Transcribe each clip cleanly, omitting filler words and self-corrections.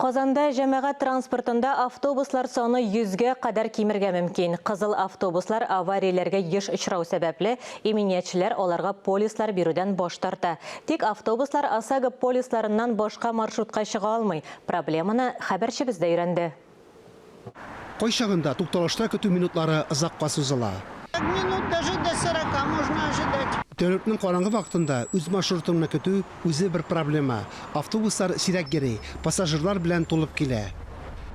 Казанда җәмәгать транспортында автобуслар саны йөзгә кадәр кимергә мөмкин. Кызыл автобуслар аварияләргә еш очрау сәбәпле, иминиятчеләр аларга полислар бирүдән баш тарта. Тик автобуслар ОСАГО полисларыннан башка маршрутка чыга алмый. Проблеманы хәбәрчебез дә өйрәнде. Кайчагында тукталышта көтү минутлары озакка сузыла. Минут даже до сорока можно ожидать. Тәүлекнең караңгы вакытында үз маршрутыңны көтү үзе бер проблема. Автобуслар сирәк йөри, пассажирлар белән тулып килә.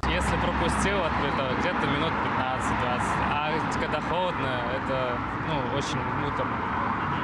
Если пропустил, это где-то минут 15-20. А когда холодно, это, ну, очень муторно.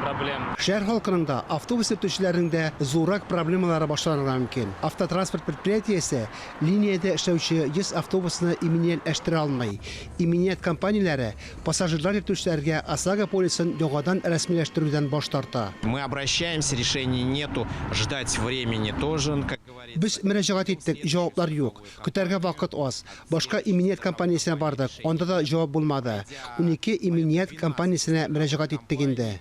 Проблем. Шәһәр халкының да, автобус йөртүчеләрнең дә зуррак проблемалары башланырга мөмкин. Автотранспорт предприятиесе Линиядә эшләүче 100 автобусны иминиятләштерә алмый. Иминият компанияләре пассажирлар йөртүчеләргә ОСАГО полисын яңадан рәсмиләштерүдән баш тарта. Мы обращаемся, решений нету, ждать времени тоже, как говорится. Без мөрәҗәгать иттек, җаваплар юк. Көтәргә вакыт аз. Башка иминият компаниясенә бардык, анда да җавап булмады. 12 иминият компаниясенә мөрәҗәгать иттек инде.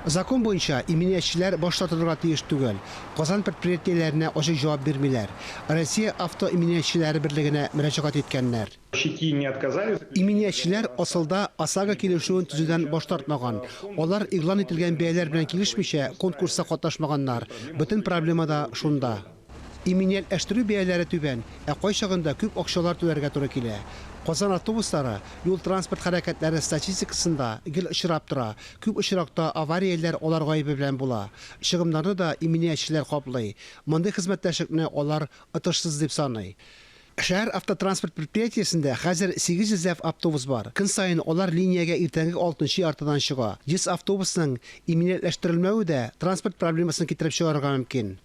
Закон буенча, иминиятчеләр баш тартырга тиеш түгел. Казан предприятиеләренә ачык җавап бирмиләр. Россия автоиминиятчеләре берлегенә мөрәҗәгать иткәннәр. Иминиятчеләр асылда ОСАГО килешүен төзүдән баш тартмаган. Алар игълан ителгән бәяләр белән килешмичә, конкурста катнашмаганнар. Бөтен проблема да шунда. Иминиятләштерү бәяләре түбән, ә кайчагында күп акчалар түләргә туры килә. Казан автобуслары юл-транспорт хәрәкәтләре статистикасында гел очрап тора, күп очракта аварияләр алар гаебе белән була. Чыгымнарны да иминиятчеләр каплый. Мондый хезмәттәшлекне алар отышсыз дип саный. Шәһәр автотранспорт предприятиесендә хәзер 800 ләп автобус бар. Көн саен алар линиягә иртәнге алтынчы яртыдан чыга. 100 автобусның иминиятләштерелмәве дә транспорт проблемасын китереп чыгарырга мөмкин.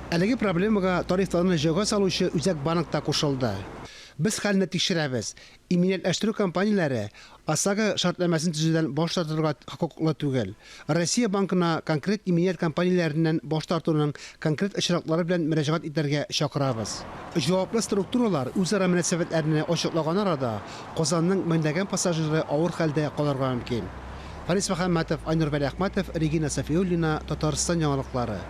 Әлеге проблемага тарифларны җайга салучы Үзәк банк та кушылды. Без хәлне тикшерәбез. Иминиятләштерү компанияләре ОСАГО шартнамәсен төзүдән баш тартырга хокуклы түгел. Россия Банкына конкрет иминият компанияләреннән баш тартуның конкрет очраклары белән мөрәҗәгать итәргә чакырабыз. Җаваплы структуралар үзара мөнәсәбәтләрне ачыклаган арада, Казанның меңләгән пассажиры авыр хәлдә калырга мөмкин. Фарис Мөхәммәтов, Айнур Вәлиәхмәтов, Регина Сафиуллина, Татарстан яңалыклары.